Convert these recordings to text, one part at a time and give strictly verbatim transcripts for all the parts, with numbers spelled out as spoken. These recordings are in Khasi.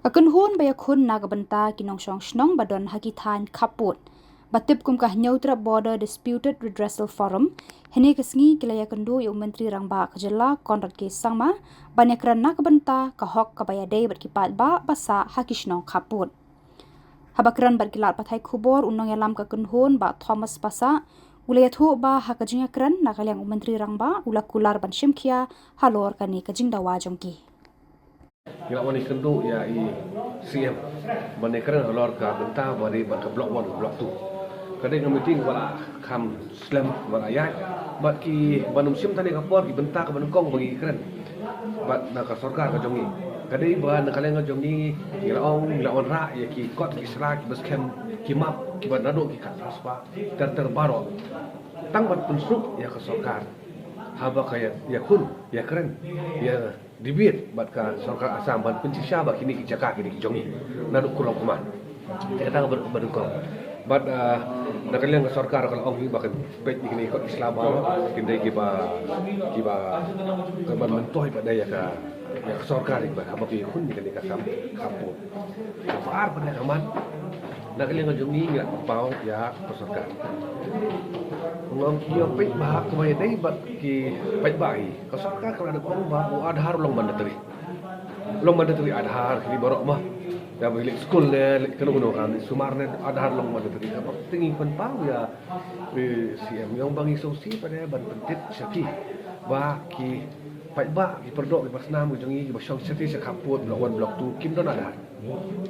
Ka kynhun ba ïakhun na ka bynta ki nongshong shnong ba don ha ki thaiñ khappud, ba tip kum ka Hynñiewtrep Border Disputed Redressal Forum, hynne ka sngi ki la ïakynduh ïa u Myntri Rangbah ka jylla Conrad K Sangma ban ïakren na ka bynta ka hok kaba ïadei bad ki paidbah ba sah ha ki shnong khappud. Haba kren bad ki lad pathai khubor, u nongïalam ka kynhun Bah Thomas Passah u la ïathuh ba ha ka jingïakren na ka liang u Myntri Rangbah u la kular ban shim khia halor kane ka jingdawa jong ki. Ngi la wan ïakynduh ïa i C M ban ïakren halor ka bynta ba dei bad ka Block One, Block Two. Ka dei ka meeting ba la kham slem, ba la ïaid bad ki, ban ym shim tang ïa ka por, ki bynta kaba nyngkong ba ngi kren bad na ka sorkar ka jong ngi ka dei ba na ka liang ka jong ngi, ngi la ong, ngi la wanrah ïa ki kot ki sla kiba skhem, ki map kiba naduh ki khatphra spah ter ter baroh, tang ban pynsuk ïa ka sorkar haba ka ïa, ïakhun, ïakren, ïa debate bad ka sorkar Assam ban pynshisha ba kine ki jaka kine ki jong ngi naduh Kurlong Khman. Te kata ka ba nyngkong. Bad, ah, na ka liang ka sorkar ka la ong hi ba kan peit ïa kine ki kot ki sla baroh, kin dei kiba, kiba, kiba myntoi pat ïa ka, ïa ka sorkar, ïa ka, haba ki hun ïa kane ka kam khappud. Kaba ar pat ïa ka mat, na ka liang ka jong ngi ngi la pynpaw ïa ka sorkar. Ngam ïoh peit ba ha kaba ïadei bad ki paidbah hi, ka sorkar ka la dep ong ba u Aadhaar u long mandatory. Long mandatory Aadhaar, kine baroh ma. Ïa ba leit skul ne, leit kano kano, kan sumar ne, Aadhaar long mandatory. Ka bak te ngi pynpaw ïa i C M, ïa ong ba ngi sngewsih pat ïa ban pyntip sha ki ba ki paidbah, ki pyrdoh, ki parsnam ki jong ngi kiba shong shatei sha khappud, Block One, Block Two, kim don Aadhaar.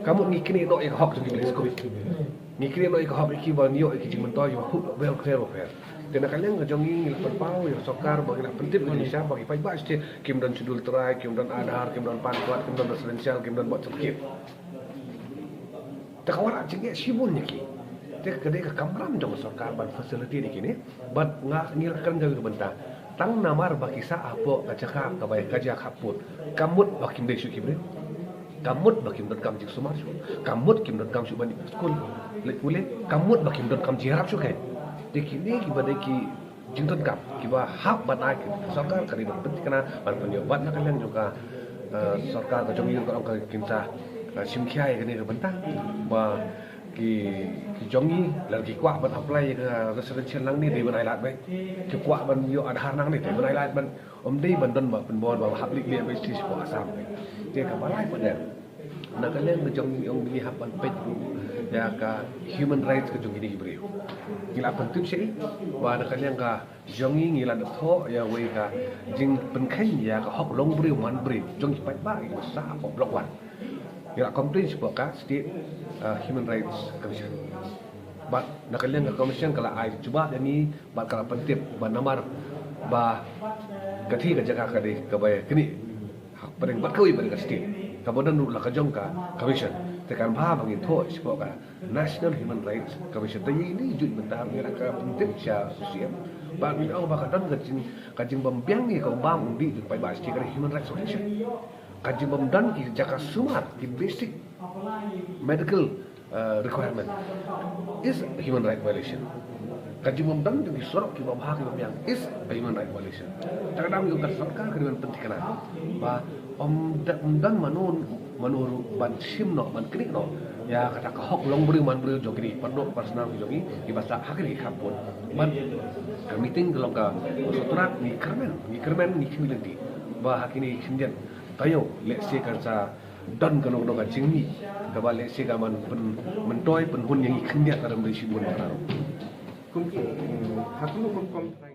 Ka mut ngi knieh noh ïa ka hok jong ki ba leit skul. Ngi knieh noh ïa ka hok ïa ki ban ïoh ïa ki jingmyntoi, ïa ka hok welfare, welfare. Te na ka liang ka jong ngi ngi la pynpaw ïa ka sorkar ba ngi la pyntip ïa ka jingshai ba ki paidbah shatei kim don Scheduled Tribe, kim don Aadhaar, kim don PAN card, kim don residential, kim don birth certificate. Te ka wanrah jingeh shibun ïa ki. Te ka dei ka kamram jong ka sorkar ban facilitate ïa kine. Bad nga, ngi la kren ka bynta tang namar ba ki sah hapoh ka jaka kaba ïa ka jaka khappud. Ka mut ba kim dei shuh ki briew. Ka mut ba kim donkam jingsumar shuh. Ka mut kim donkam shuh ban leit skul, leit pule. Ka mut ba kim donkam jingïarap shuh kein. Te kine kiba dei ki jingdonkam kiba hap ban ai, ka sorkar ka dei ban pynthikna, ban pynïoh. Bad na ka liang jong ka, eh, sorkar ka jong ngi ruh ka ong ka kin sa, eh, shim khia ïa kane ka bynta ba ki, ki jong ngi lada ki kwah ban apply ïa ka residential nangne, dei ban ai lad beit. Ki kwah ban ïoh Aadhaar nangne, dei ban ai lad beit. Ym dei ban don ba pynbor ba hap leit leit beit shatei shapoh Assam. Te kaba lai pat, na ka liang ka jong ngi ong ngi hap ban peit ruh ïa ka human rights ka jong kine ki briew. Ngi la pyntip sha i ba na ka liang ka jong ngi ngi la dep thoh ïa wei ka jingpynkheiñ ïa ka hok long briew man briew jong ki paidbah kiba sah hapoh Block One. Ngi la complain shapoh ka State, uh, Human Rights Commission. Bad na ka liang ka commission ka la ai jubab ïa ngi bad ka la pyntip ba namar ba ka thie ka jaka ka dei kaba ïa knieh hapdeng bad kawei pat ka state, kaba don ruh la ka jong ka commission. Te kan bha ba ngin thoh shapoh ka National Human Rights Commission. Te ïa ini juh bynta ngi la ka pyntip sha C M. Ba ngi ong ba ka don ka jing, ka jingbym biang ïa ka bam u dih jong paidbah shatei ka dei human rights violation. Ka jingbym don ki jaka sumar, ki basic medical, uh, requirement is a human right violation. Ka jingbym don jong ki surok kiba bha kiba biang is a human right violation. Te ka dang ïa ka sorkar ka dei ban pynthikna ba ym da, ym don mano mano ruh ban shim noh, ban knieh noh ïa kata ka hok long briew man briew jong kine ki pyrdoh parsnam ki jong ngi kiba sah ha kine ki khappud. Bad ka meeting ka long ka sutrak, ngi kyrmen, ngi kyrmen, ngi khmih lynti ba ha kine ki khyndiat taïew lehse kan sa don kano kano ka jingmih kaba lehse kan ban pyn, myntoi pynhun ïa ngi khyndiat lada ym dei shibun ba ka ruh. Kum ki, hmm, ha kano kum kum trai.